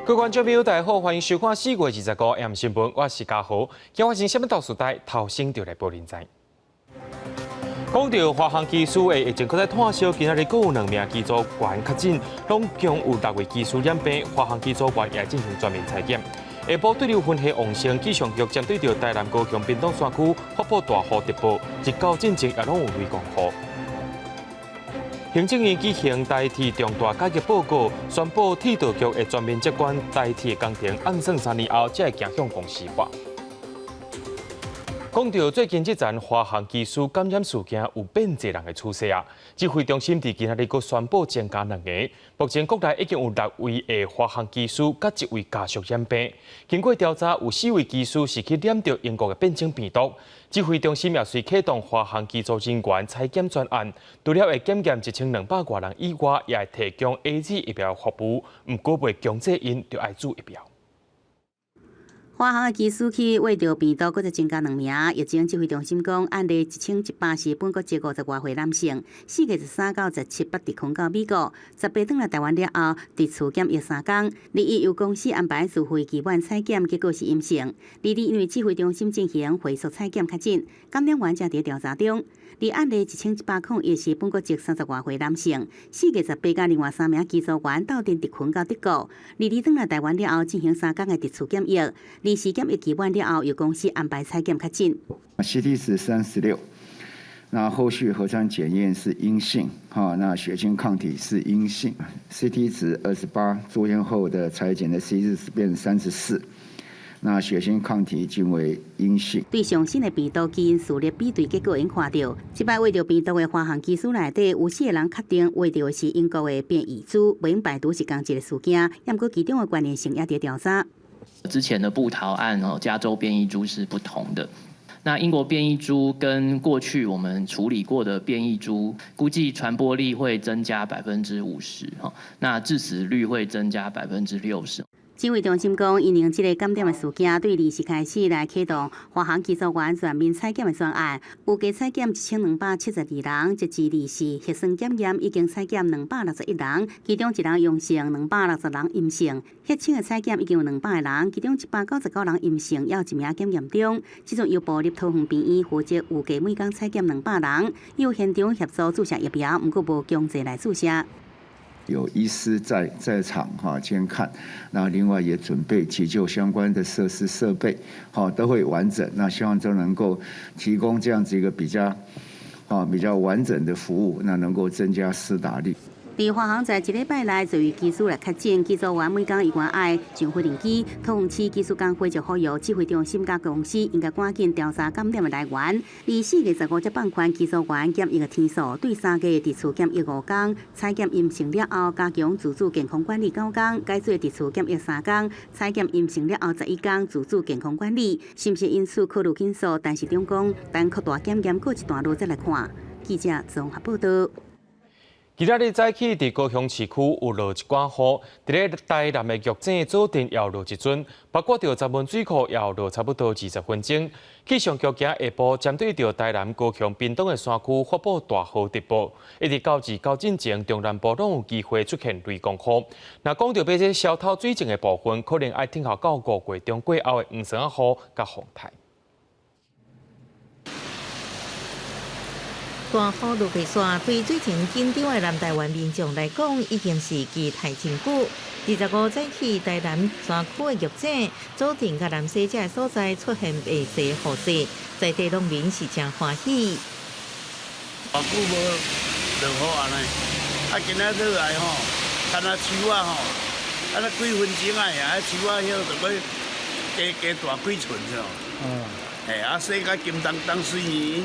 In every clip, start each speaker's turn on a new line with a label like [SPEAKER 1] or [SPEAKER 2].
[SPEAKER 1] 各位觀眾朋友，大家好，歡迎收看4月25 AM 新聞，我是嘉豪。今發生啥物大事代，頭先就來報恁知。講到華航機師的疫情閣在炭燒，今仔日閣有兩名機組員確診，攏共有六位機師染病，華航機組員也進行全面採檢。下晡對流雲系旺盛，氣象局針對著台南、高雄、屏東山區發布大雨特報，日到進前也攏有雷公雨。行政院舉行台鐵重大改革報告，宣布鐵道局會全面接管台鐵工程，按算3年後才會走向公司化。講到最近這陣華航機師感染事件有變濟人的趨勢啊！指揮中心佇今仔日閣宣布增加兩個，目前國內已經有六位的華航機師佮一位家屬染病。經過調查，有四位機師是去染著英國的變種病毒。指揮中心也隨啟動華航機組人員採檢專案，除了會檢驗1200外人以外，也會提供 AZ 疫苗服務，毋過袂強制𪜶著愛注疫苗。
[SPEAKER 2] 華航的機師去秽著病毒，閣再增加兩名。疫情指揮中心講，案例1100是本國籍50外歲男性，4月13到17捌佇空到美國，18轉來台灣了後，佇厝檢疫3工。21由公司安排自費期滿採檢，結果是陰性。22因為指揮中心進行回溯採檢確診，感染源正佇調查中。而案例1101是本國籍30外歲男性，4月18佮另外三名機組員鬥陣佇群到德國，22轉來台灣了後進行3工的佇厝檢疫，24檢疫期滿了後，由公司安排採檢確診。
[SPEAKER 3] CT 值36，那後續核酸檢驗是陰性，哈，那血清抗體是陰性，CT 值28，住院後的採檢的 CT 值變34。那血清抗體均為陰性。
[SPEAKER 2] 對上新的病毒基因序列比對結果已經看著，這擺秽著病毒的華航機師內底有四個人確定秽著的是英國的變異株，袂用排除是仝一个事件，毋過其中的關聯性也佇調查。
[SPEAKER 4] 之前的部桃案哦，加州變異株是不同的。那英國變異株跟過去我們處理過的變異株，估計傳播力會增加50%，哈，那致死率會增加60%。
[SPEAKER 2] 指揮中心講，因應這个感染的事件，對24開始來啟動華航機組員全面採檢的專案，預計採檢1272人，截至24核酸檢驗已經採檢261人，其中一人陽性，260人陰性。血清的採檢已經有200個人，其中199人陰性，猶有一名檢驗中。這陣由部立桃園病院負責，預計每工採檢200人，有現場協助注射疫苗，毋過無強制來注射。
[SPEAKER 3] 有醫師在場哈監看，那另外也準備急救相關的設施設備，好都會完整。那希望都能夠提供這樣子一個比較完整的服務，那能夠增加施打率。
[SPEAKER 2] 佇華航在一禮拜內就有機師來確診，機組員每工依然愛上飛行機。桃園市機師工會就呼籲指揮中心佮公司應該趕緊調查感染的來源。而4月15才放寬機組員檢疫的天數，對3月佇厝檢疫5工，採檢陰性了後加強自主健康管理9工，改做佇厝檢疫3工，採檢陰性了後11工自主健康管理。是毋是因此考慮緊縮？但是中講等擴大檢驗過一段落再來看。記者綜合報道。
[SPEAKER 1] 今仔日早起，佇高雄市區有落一寡雨，佇咧台南的玉井左鎮也有落一陣，包括著鏨文水庫也有落差不多20分鐘。氣象局今下晡針對著台南、高雄、屏東的山區發布大雨特報，一直到二九進前，中南部攏有機會出現雷公雨。若講著欲這消透水情的部分，可能愛等候到5月中過後的黃霜仔雨佮風颱。
[SPEAKER 5] 大雨落袂煞，對水情緊張的南台灣民眾來講，已經是期待真久。25早起，台南山區的玉井、左鎮佮南勢這个所在出現白色雨勢，在地農民是誠歡喜。
[SPEAKER 6] 偌久無落雨按呢，啊今仔落來吼，敢若樹仔吼，啊那幾分鐘啊，啊樹仔葉就欲加加大幾寸唻。嘿，啊洗甲金當當水呢。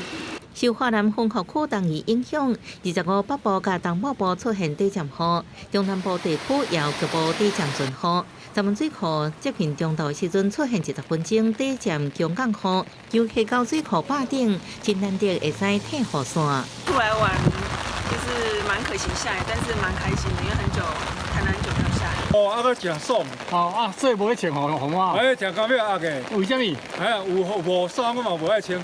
[SPEAKER 5] 受華南風合區東移影響，25北部佮東北部出現短暫雨，中南部地區也有局部短暫陣雨。鏨文水庫接近中晝時陣出現20分鐘短暫強降雨，尤其到水庫壩頂，真難得會使退雨傘。
[SPEAKER 7] 出來玩就是蠻可惜下雨，但是蠻開心的，因為很久台南很久沒有下雨。
[SPEAKER 8] 哦，啊，閣誠爽。
[SPEAKER 9] 哦啊，所以無愛穿雨衫啊？
[SPEAKER 8] 哎，誠甘欲壓的。
[SPEAKER 9] 為啥物？
[SPEAKER 8] 哎，有雨傘我嘛無愛穿。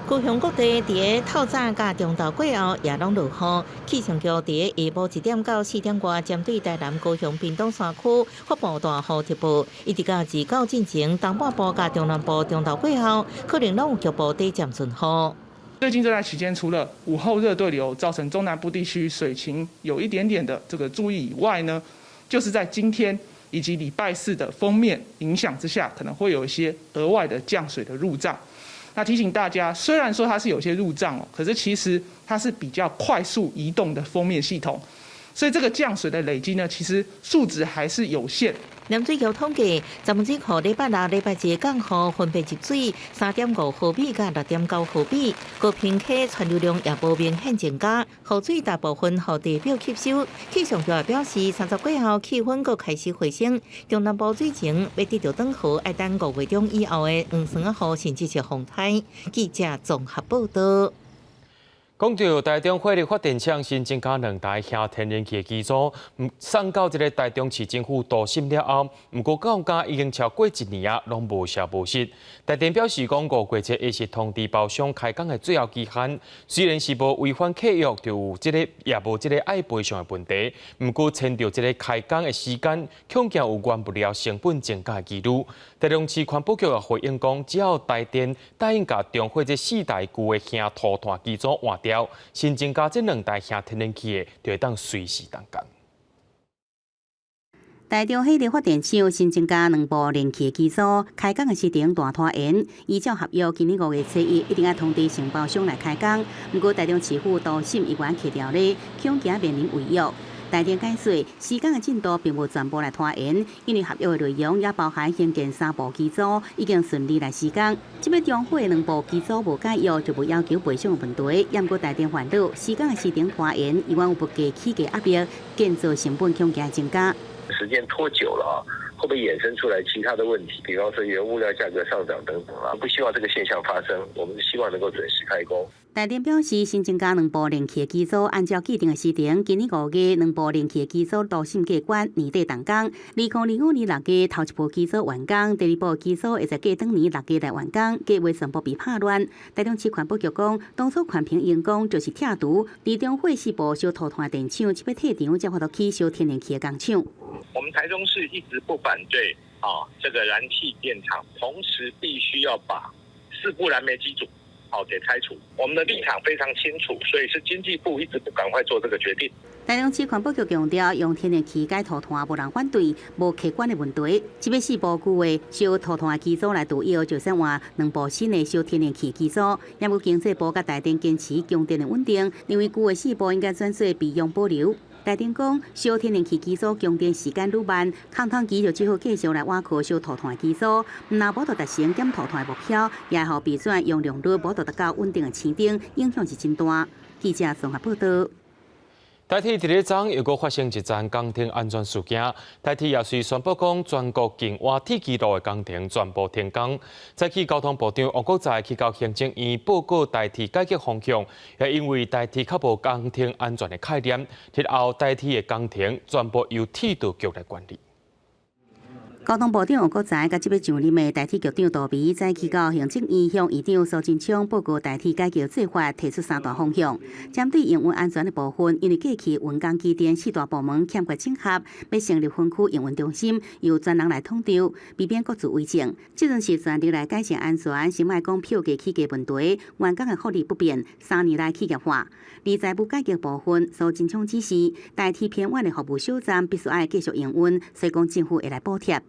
[SPEAKER 5] 高雄各地佇咧透早佮中晝過後也攏落雨。氣象局佇咧下晡1點到4點外，針對台南、高雄、屏東山區發布大雨特報，一直到29進前，東半部佮中南部中晝過後，可能攏有局部短暫陣雨。
[SPEAKER 8] 最近這段期間，除了午後熱對流造成中南部地區水情有一點點的這個注意以外呢，就是在今天以及禮拜四的鋒面影響之下，可能會有一些額外的降水的入帳。那提醒大家，雖然說它是有些入帳哦，可是其實它是比較快速移動的鋒面系統，所以這個降水的累積呢，其實數值還是有限。
[SPEAKER 5] 淡水局統計，石門水庫禮拜六、禮拜日降雨分別入水3.5毫米佮6.9毫米，高屏溪川流量也無明顯增加，雨水大部分予地表吸收。氣象局也表示，30過後氣溫閣開始回升，中南部水情欲得著轉好，愛等5月中以後的黃霜雨，甚至是風颱。記者綜合報道。
[SPEAKER 1] 講到台中火力發電廠新增加兩台燃天然氣的機組，送到這个台中市政府都審了後，毋過到今已經超過一年啊，攏無消無息。台電表示講，5月7日是通知包商開工的最後期限，雖然是無違反契約，就有這个也無這个愛賠償的問題。毋過牽著這个開工的時間，恐驚有原物料成本增加的疑慮。台中市環保局也回應講，只要台電答應共中火這四台舊的燃塗炭機組換掉，新增加這兩台燃天然氣的，就會當隨時動工。
[SPEAKER 2] 台中火力發電廠新增加兩部燃氣機組，開工的時程大拖延。依照合約，今年5月7日一定愛通知承包商來開工。毋過台中市府都審議員強調咧，恐驚面臨違約。台電解釋，時間的進度並無全部來拖延，因為合約的內容也包含興建三部機組，已經順利來施工。這擺中火兩部機組無解約，就無要求賠償的問題。毋過台電煩惱，時間的時程拖延，猶原有物價起價壓力，建造成本恐驚增加。
[SPEAKER 9] 時間拖久了啊，會不會衍生出來其他的問題？比方說原物料價格上漲等等啊，不希望這個現象發生，我們希望能夠準時開工。
[SPEAKER 2] 台電表示，新增加兩部燃氣機組，按照既定的時程，今年五月兩部燃氣機組都審過關，年底動工。2025年6月頭一部機組完工，第二部機組會在隔當年6月來完工，計劃全部被拍亂。台中市環保局講，當初環評用工就是拆除，佇中火四部燒塗炭電廠，這擺退場才有法度起燒天然氣的工廠。
[SPEAKER 9] 我們台中市一直不反對啊，這個燃氣電廠，同時必須要把四部燃煤機組好給拆除。我們的立場非常清楚，所以是經濟部一直不趕快做這個決定。
[SPEAKER 2] 台中市環保局強調，用天然氣改塗炭，無人反對，無客觀的問題。這擺四部舊的燒塗炭的機組來除役，就算換兩部新的燒天然氣機組。也毋過經濟部佮台電堅持供電的穩定，認為舊的四部應該轉做備用保留。台電講，燒天然氣機組供電時間愈慢，空窗期就只好繼續來倚靠燒塗炭機組。毋若無法度達成減塗炭的目標，也予備轉容量率無法度達到穩定的市頂，影響是真大。記者綜合報道。
[SPEAKER 1] 台鐵佇咧昨又閣發生一樁工程安全事件，台鐵也隨宣布講，全國近挖鐵支路的工程全部停工。早起交通部長王國材去到行政院報告台鐵改革方向，也因為台鐵較無工程安全的概念，日後台鐵的工程全部由鐵道局來管理。
[SPEAKER 2] 交通部長王國材佮這擺上任的台鐵局長杜眉，早起到行政院向院長蘇貞昌報告台鐵改革做法，提出三大方向。針對營運安全的部分，因為過去雲岡機電四大部門欠缺整合，欲成立分區營運中心，由專人來統籌，避免各自為政。這陣是全力來改善安全，先莫講票價起價問題，員工的福利不變，3年來企業化。而財務改革部分，蘇貞昌指示台鐵偏遠的服務小站必須愛繼續營運，所以講政府會來補貼。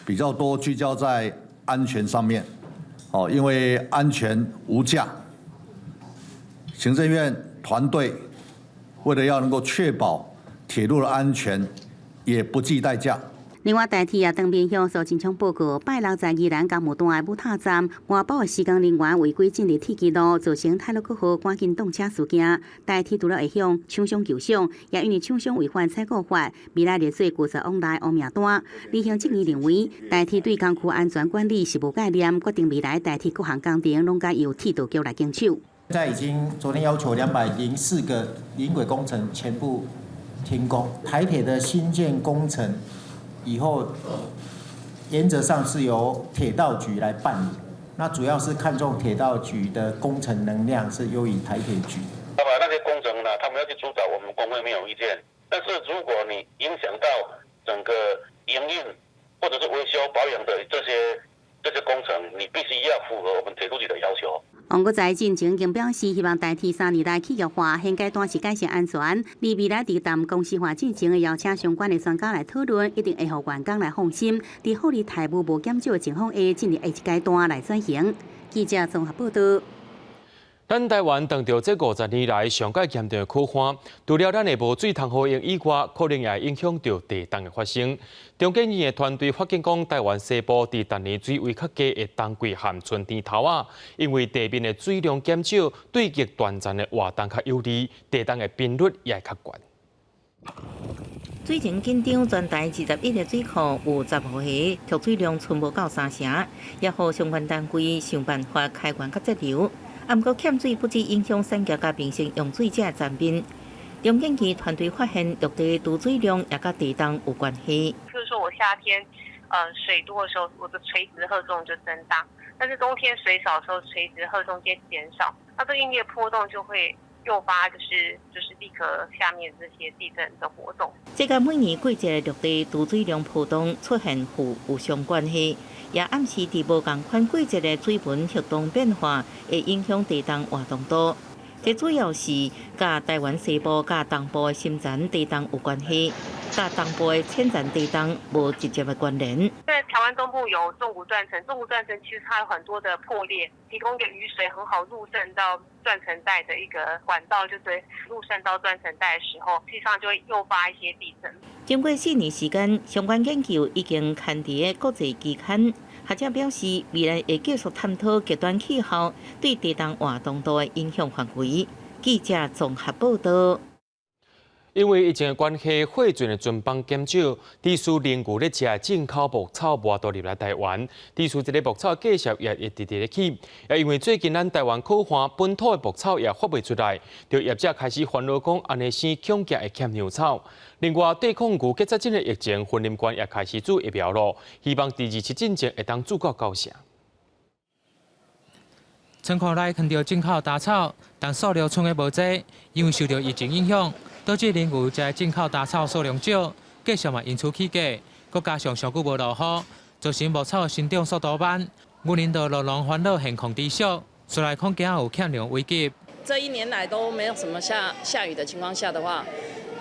[SPEAKER 10] 比較多聚焦在安全上面，哦，因為安全無價。行政院團隊為了要能夠確保鐵路的安全，也不計代價。
[SPEAKER 2] 另外，台鐵也當面向蘇貞昌報告，拜六在宜蘭嘉義段的武塔站，外包的施工人員違規進入鐵支路，造成太魯閣號趕緊動車事件。台鐵除了會向廠商求償，也因為廠商違反採購法，未來列做技術往來黑名單。而行政院認為，台鐵對工區安全管理是無概念，決定未來台鐵各項工程攏該由鐵道局來經手。
[SPEAKER 11] 現在已經昨天要求204個臨軌工程全部停工，台鐵的新建工程，以後原則上是由鐵道局來辦理。那主要是看重鐵道局的工程能量是優於台鐵局。
[SPEAKER 12] 那麼那些工程呢，他們要去主導，我們工會沒有意見。但是如果你影響到整個營運或者是維修保養的這些工程，你必須要符合我們鐵路局的要求。
[SPEAKER 2] 王國材進前已經表示，希望台鐵3年內企業化，現階段是改善安全。而未來佇談公司化進程，會邀請相關的專家來討論，一定會予員工來放心。佇福利待遇無減少的情況下，進入下一階段來轉型。記者綜合報道。
[SPEAKER 1] 咱台灣當著這50年來上蓋嚴重的苦旱，除了咱的無水通好用以外，可能也會影響著地動的發生。中研院的團隊發現講，台灣西部佇逐年水位較低的冬季和春天頭仔，因為地面的水量減少，對極斷層的活動較有利，地動的頻率也會較懸。
[SPEAKER 5] 水情緊張，全台21個水庫有15個蓄水量賰無夠三成，也予相關單位想辦法開源佮節流。啊，毋過欠水不只影響產業佮民生用水這層面。中研院團隊發現，陸地貯水量也佮地動有關係。
[SPEAKER 13] 譬如說我夏天，水多的時候，我的垂直荷重就增大；但是冬天水少的時候，垂直荷重就減少。那這個應力波動就會誘發，就是地殼下面這些地震的活動。
[SPEAKER 5] 這佮每年季節陸地貯水量波動出現負有相關係。也暗示佇無仝款季節的水文活動變化，會影響地動活動度。這主要是佮台灣西部佮東部的深層地動有關係，佮東部的淺層地動無直接的關聯。
[SPEAKER 13] 在台灣東部有縱谷斷層，縱谷斷層其實它有很多的破裂，提供給雨水很好入滲到斷層帶的一個管道，就是入滲到斷層帶的時候，實際上就會誘發一些地震。
[SPEAKER 5] 經過4年時間，相關研究已經刊佇國際期刊。學者表示，未來會繼續探討極端氣候對地動活動度的影響範圍。記者綜合報道。
[SPEAKER 1] 因為疫情的關係，貨船的船班減少，致使奶牛咧食的進口牧草無法度入來台灣，致使這个牧草價數也一直直咧起。也因為最近咱台灣苦旱，本土的牧草也發袂出來，就業者開始煩惱講，按呢生恐驚會欠糧草。另外，對抗牛結節症的疫情，雲林縣也開始注疫苗咯，希望佇27進前會當注到九成。
[SPEAKER 14] 倉庫內囥著進口稻草，但數量賰的無濟，因為受著疫情影響，導致奶牛食的進口稻草數量少，價數嘛因此起價，閣加上上久無落雨，造成牧草生長速度慢，雲林的酪農煩惱現況持續，所以恐驚有欠糧危機。
[SPEAKER 15] 這一年來都沒有什麼下下雨的情況下的話，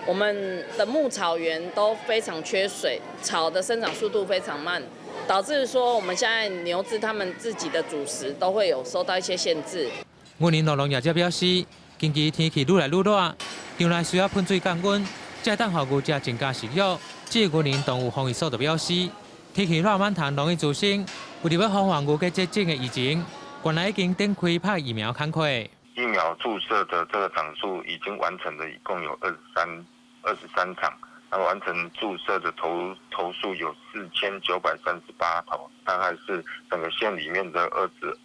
[SPEAKER 15] 我們的牧草園都非常缺水，草的生長速度非常慢，導致說我們現在牛隻他們自己的主食都會有受到一些限制。
[SPEAKER 14] 雲林酪農業者表示，近期天氣愈來愈熱，場內需要噴水降溫，才會當予牛隻增加食欲。至於雲林動物防疫所就表示，天氣熱蟎蟲容易滋生，為著欲防範牛結節症的疫情，縣內已經展開拍疫苗工課。
[SPEAKER 16] 疫苗注射的這個場數已經完成的，一共有23場。那完成注射的頭數有4938頭，大概是整個縣裡面的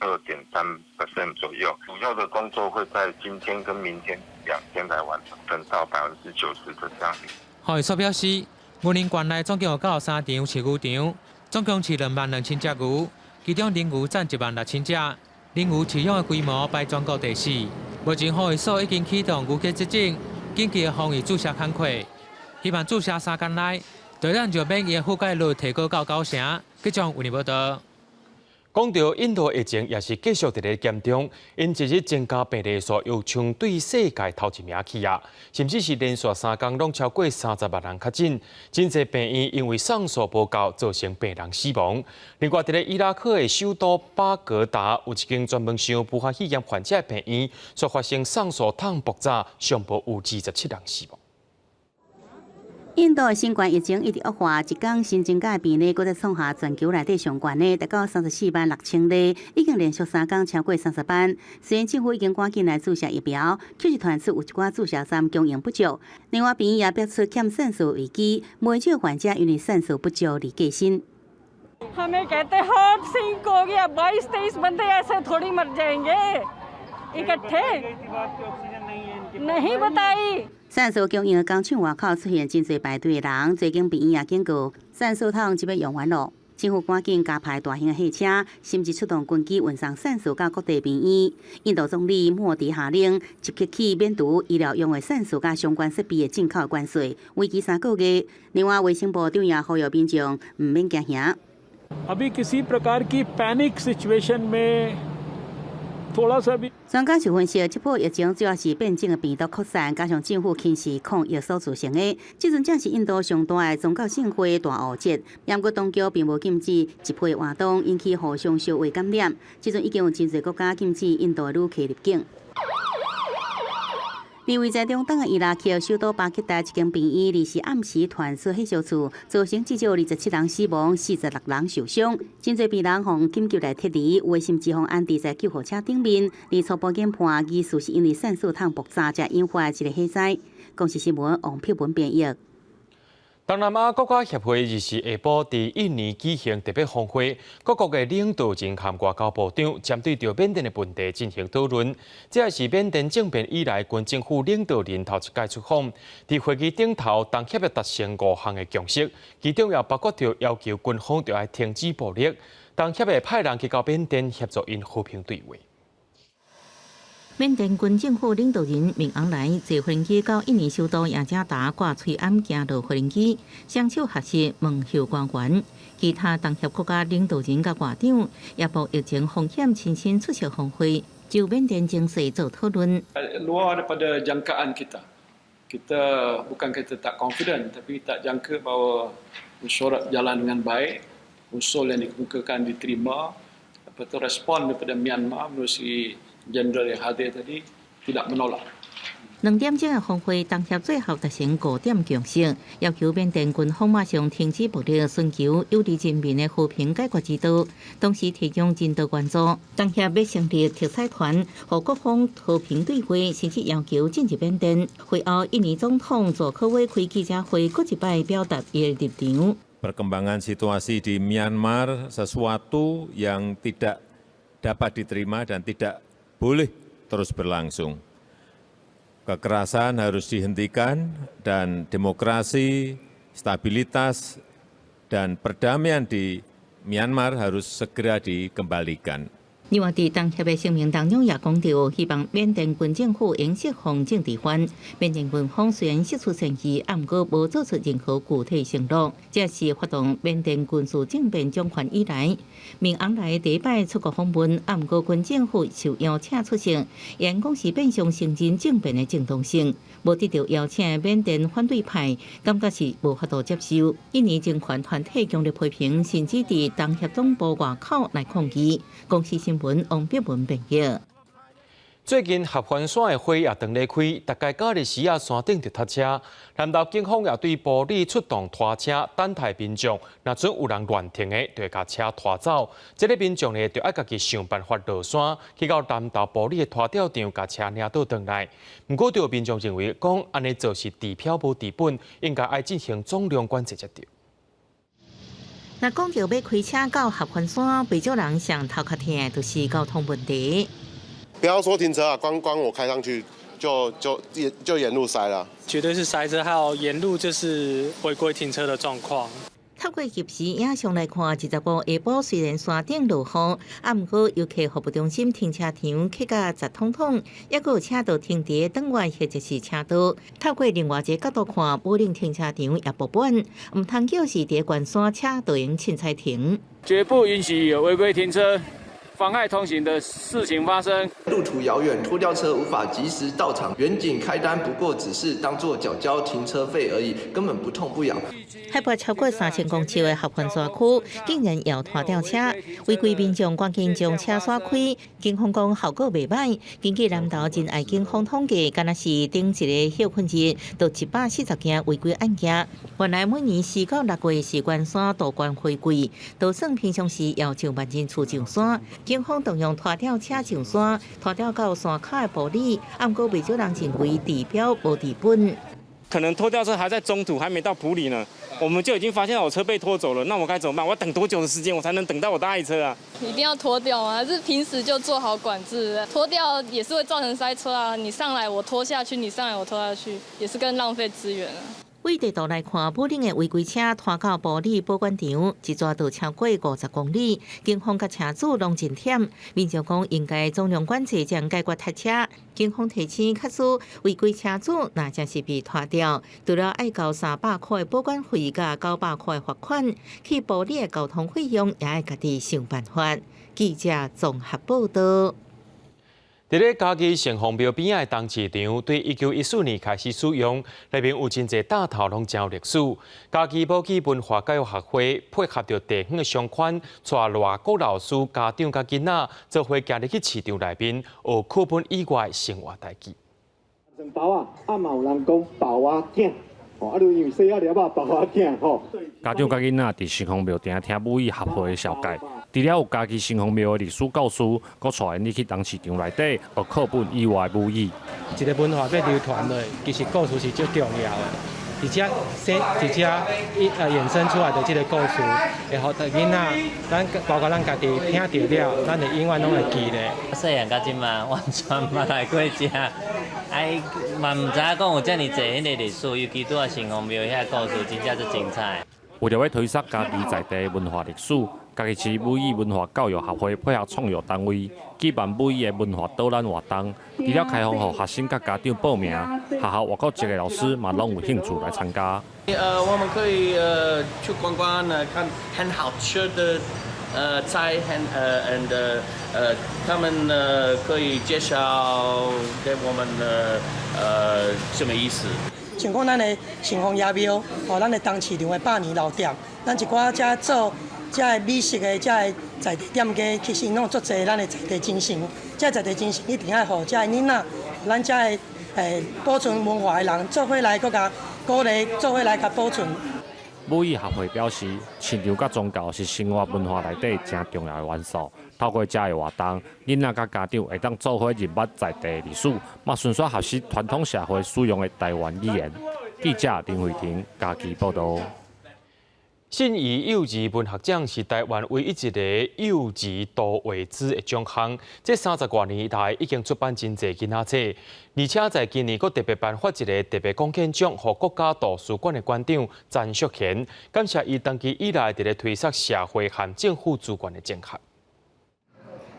[SPEAKER 16] 22.3% 左右。主要的工作會在今天跟明天2天來完成，到90%的這樣。
[SPEAKER 14] 防疫所表示，雲林縣內總共有93場飼牛場，總共飼22,000隻牛，其中奶牛佔16,000隻，奶牛飼養的規模排全國第四。目前防疫所已經啟動牛結節症緊急的防疫注射工課。希望注射3工內，就咱就免疫覆蓋率提高到九成。繼續為你報道。
[SPEAKER 1] 講著印度疫情也是繼續佇咧嚴重，𪜶一日增加病例數又衝對世界頭一名去啊，甚至是連續3工攏超過30萬人確診，真濟病院因為送數無夠，造成病人死亡。另外，佇咧伊拉克的首都巴格達有一間專門收武漢肺炎患者的病院，煞發生送數桶爆炸，上無有27人死亡。
[SPEAKER 2] 印度的新冠疫情一直惡化，一工新增加的病例，閣再創下全球內底上懸的，達到34萬6千例，已經連續3工超過30萬。雖然政府已經趕緊來注射疫苗，卻是傳出有一寡注射站供應不足。另外，病院也爆出欠腎素危機，袂少患者因為腎素不足而過身。
[SPEAKER 17] हमें कहते heart sink हो गया 22-23 बंदे ऐसे थोड़ी मर जाएंगे इकट्ठे नहीं बताई。
[SPEAKER 2] 腎素供應的工廠外口出現真濟排隊的人，最近病院也警告，腎素桶這欲用完囉。政府趕緊加派大型的貨車，甚至出動軍機運送散水到各地病院。印度總理莫迪下令即刻起免除醫療用的散水佮相關設備的進口關稅，為期3個月。另外，衛生部長也呼籲民眾毋免驚嚇。
[SPEAKER 18] अभी किसी प्रकार की पैनिक सिचुएशन में थोड़ा सा भी
[SPEAKER 2] 專家就分析，這波疫情主要是變種的病毒擴散，加上政府輕視抗疫所造成的。這陣正是印度上大的宗教盛會大壺節，毋過當局並無禁止集會活動，引起互相相互感染。這陣已經有真濟國家禁止印度的旅客入境。而位在中東的伊拉克首都巴格達一間病院，二四暗時傳出火燒厝，造成至少27人死亡、46人受傷。真濟病人予緊急來撤離，有的甚至予安置在救護車頂面。而初步研判，疑似是因為散水桶爆炸，才引發這個火災。公視新聞王碧文編譯。
[SPEAKER 1] 東南亞國家協會24下晡佇印尼舉行特別峰會，各國的領導人和外交部長針對著緬甸的問題進行討論。這也是緬甸政變以來軍政府領導人頭一擺出訪。佇會議頂頭，東協也達成五項的共識，其中也包括著要求軍方著愛停止暴力。東協會派人去到緬甸協助𪜶和平對話。
[SPEAKER 5] 緬甸軍政府領導人敏昂萊坐飛機到印尼首都雅加達掛喙罨行落飛機，雙手合十問候官員。其他東協國家領導人佮外長也冒疫情風險親身出席峰會，就緬甸情勢做討論。
[SPEAKER 19] Luar daripada jangkaan kita. Kita bukan kita tak confident, tapi tak jangka bahawa mesyuarat jalan dengan baik, usul yang dikemukakan diterima, apa tu respon daripada Myanmar menerusi jeneral yang hadir tadi tidak menolak.
[SPEAKER 5] 2點鐘的峰會，東協最後達成五點共識，要求緬甸軍方馬上停止暴力，尋求有利人民的和平解決之道，同時提供人道援助。東協欲成立特使團，予各方和平對話，甚至要求進入緬甸。會後，印尼總統佐科威開記者會，閣一擺表達伊的立場。
[SPEAKER 20] Perkembangan situasi di Myanmar sesuatu yang tidak dapat diterima dan tidak boleh terus berlangsung. Kekerasan harus dihentikan dan demokrasi, stabilitas, dan perdamaian di Myanmar harus segera dikembalikan.
[SPEAKER 5] 另外，佇東協的聲明當中也講到，希望緬甸軍政府應釋放政治犯。緬甸軍方雖然釋出善意，毋過無做出任何具體承諾。這是發動緬甸軍事政變掌權以來，敏昂萊第一擺出國訪問，毋過軍政府受邀請出席，言講是變相承認政變的正當性，無得到邀請的緬甸反對派感覺是無法度接受。印尼人權團體強烈批評，甚至佇東協總部外口來抗議。公視新聞王碧文編譯。
[SPEAKER 1] 最近合歡山的花也當咧開，逐家假日時仔山頂就塞車。南投警方也對埔里出動拖車等待民眾，若準有人亂停的，就會共車拖走。這个民眾呢，就愛家己想辦法落山，去到南投埔里的拖吊場，共車領倒轉來。毋過，就有民眾認為講，按呢做是治標無治本，應該愛進行總量管制才對。
[SPEAKER 5] 若講著欲開車到合歡山，袂少人上頭殼疼的就是交通問題。
[SPEAKER 21] 不要說停車啊，光光我開上去就沿路塞了。
[SPEAKER 22] 絕對是塞車，還有沿路就是違規停車的狀況。
[SPEAKER 5] 透過翕時影像來看，25下晡雖然山頂落雨，毋過遊客服務中心停車場客甲雜統統，猶閣有車都停佇轉彎或者是車道。透過另外一個角度看，武嶺停車場也爆滿，毋通叫是佇懸山車都用凊彩停。
[SPEAKER 23] 絕不允許有違規停車、妨礙通行的事情發生。
[SPEAKER 24] 路途遙遠，拖吊車無法及時到場，遠景開單不過只是當作繳交停車費而已，根本不痛不癢。
[SPEAKER 5] 海拔超過3000公尺的合歡山區，竟然有拖吊車，違規民眾趕緊將車徙開。警方講效果袂䆀。根據南投仁愛警方統計，敢若是頂一个歇睏日，就140件違規案件。原來每年4到6月是懸山杜鵑花季，就算平常時也有上萬人次上山。警方動用拖吊車上山，拖吊到山跤的埔里，毋過袂少人認為治標無治本。
[SPEAKER 25] 可能拖吊車還在中途，還沒到埔里呢，我們就已經發現我車被拖走了。那我該怎麼辦？我等多久的時間，我才能等到我的愛車啊？
[SPEAKER 26] 一定要拖吊嗎？還是平時就做好管制？拖吊也是會造成塞車啊！你上來我拖下去，你上來我拖下去，也是更浪費資源啊。
[SPEAKER 5] 對地圖來看，武嶺的違規車拖到埔里保管場，一逝就超過50公里。警方佮車主攏真忝，民眾講應該總量管制，才解決塞車。警方提醒，假使違規車主若真是被拖著，除了愛交300塊保管費佮900塊罰款，去埔里的交通費用也愛家己想辦法。記者綜合報道。
[SPEAKER 1] 佇咧嘉義城隍廟邊仔的東市場，對1914年開始使用，內面有真濟擔頭攏真有歷史。嘉義母語文化教育學會配合著地方的商圈，帶外國老師、家長佮囡仔，做伙行入去市場內面，學課本以外生活代誌。
[SPEAKER 3] 包仔，啊嘛有人講包仔囝，吼，啊，你因為細仔粒仔包仔囝吼。
[SPEAKER 4] 家長佮囡仔佇城隍廟定聽母語學會的紹介，除了有嘉義城隍廟的歷史教師，閣帶𪜶去東市場內底學課本以外的母語。
[SPEAKER 6] 一个文化欲流傳落，其實故事是最重要的，而且而且伊衍生出來的這个故事，會予囡仔，咱包括咱家己聽著了，咱會永遠攏會記得。
[SPEAKER 7] 細漢到這馬完全毋捌來過遮，哎，嘛毋知影講有遮爾濟彼个歷史，尤其拄仔城隍廟遐故事，真正足精彩。
[SPEAKER 4] 為著欲推廣嘉義在地文化歷史，嘉義市母語文化教育學會配合創育單位舉辦母語的文化導覽活動，除了開放予學生佮家長報名，學校外國籍的老師嘛攏有興趣來參加。
[SPEAKER 8] 我們可以去觀光，看很好吃的菜，很and 他們可以介紹給我們什麼意思？
[SPEAKER 9] 像講咱的城隍爺廟，吼，咱的東市場的百年老店，咱一寡遮做遮个美食的遮个在地店家，其實攏有足濟咱的在地精神。這在地精神一定愛予遮个囡仔，咱遮个保存文化的人，做伙來閣共鼓勵，做伙來共保存。
[SPEAKER 4] 母語學會表示，市場佮宗教是生活文化內底誠重要的元素。透過這个活動，囡仔佮家長會當做伙認捌在地歷史，嘛順紲學習傳統社會使用的台灣語言。記者林慧婷嘉義報導。
[SPEAKER 1] 信誼幼兒文學獎是台灣唯一一个幼兒圖畫紙的獎項。這30外年來已經出版真濟囡仔冊，而且在今年閣特別頒發一个特別貢獻獎，予國家圖書館的館長詹淑賢，感謝伊長期以來佇咧推捒社會和政府資源的整合。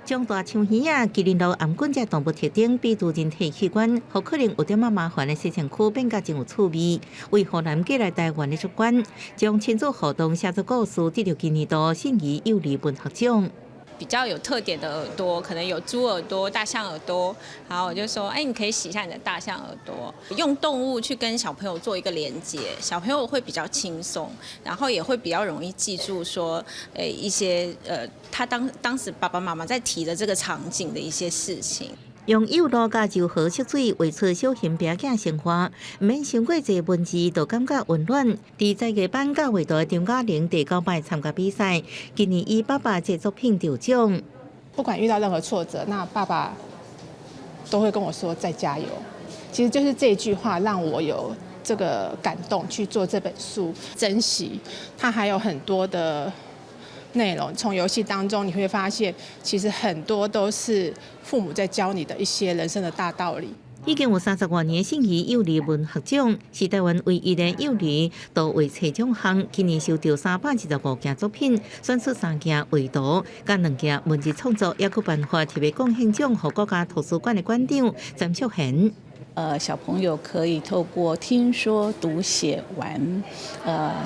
[SPEAKER 5] 將大長魚仔、麒麟螺、頷頸這動物特徵比如人體器官，予可能有點仔麻煩的洗身軀變甲真有趣味。為湖南寄來台灣的出版，將親子活動寫作故事，得著今年度信誼幼兒文學獎。
[SPEAKER 27] 比較有特點的耳朵，可能有豬耳朵、大象耳朵。然後我就說，哎，你可以洗一下你的大象耳朵，用動物去跟小朋友做一個連接，小朋友會比較輕鬆，然後也會比較容易記住說，誒，一些他當時爸爸媽媽在提的這個場景的一些事情。
[SPEAKER 5] 用幼露佮柔和色水畫出小熊耙仔生活，毋免傷過濟文字，就感覺溫暖。佇才藝班佮畫圖的張嘉玲第九擺參加比賽，今年以爸爸這作品得獎。
[SPEAKER 28] 不管遇到任何挫折，那爸爸都會跟我說再加油。其實就是這句話讓我有這個感動去做這本書，珍惜它還有很多的內容。從遊戲當中你會發現，其實很多都是父母在教你的一些人生的大道理。
[SPEAKER 5] 已經有30外年信誼幼兒文學獎，是台灣唯一的幼兒圖畫冊獎項。今年收到325件作品，選出三件畫圖，佮兩件文字創作，猶閣頒發特別貢獻獎，予國家圖書館的館長詹淑賢。
[SPEAKER 29] 小朋友可以透過聽說讀寫玩，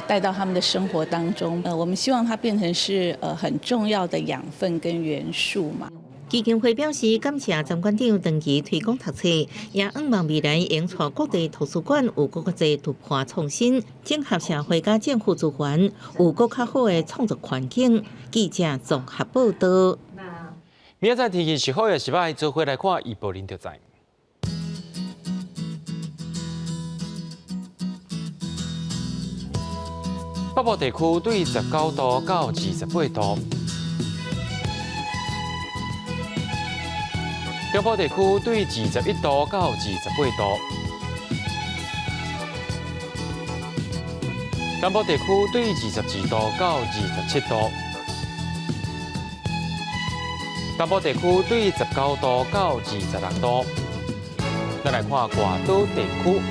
[SPEAKER 29] 帶到他們的生活當中。我們希望它變成是很重要的養分跟元素嘛。
[SPEAKER 5] 基金會表示感謝詹館長長期推廣讀冊，也向望未來會帶各地圖書館有閣較濟突破創新，整合社會佮政府資源，有閣較好的創作環境。記者綜合報導。
[SPEAKER 1] 明仔載天氣是好抑是䆀，做伙來看預報恁就知。北部地區對19度到28度，中部地區對21度到28度，南部地區對22度到27度，東部地區對19度到26度。咱來看外島地區。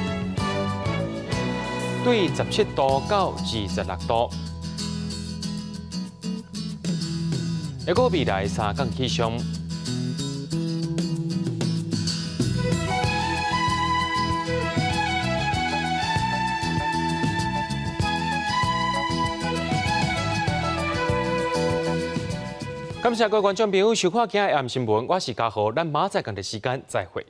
[SPEAKER 1] 對17度到26度。一個未來三工氣象。感謝各位觀眾朋友收看今日的暗新聞，我是嘉豪，咱明仔載仝個時間再會。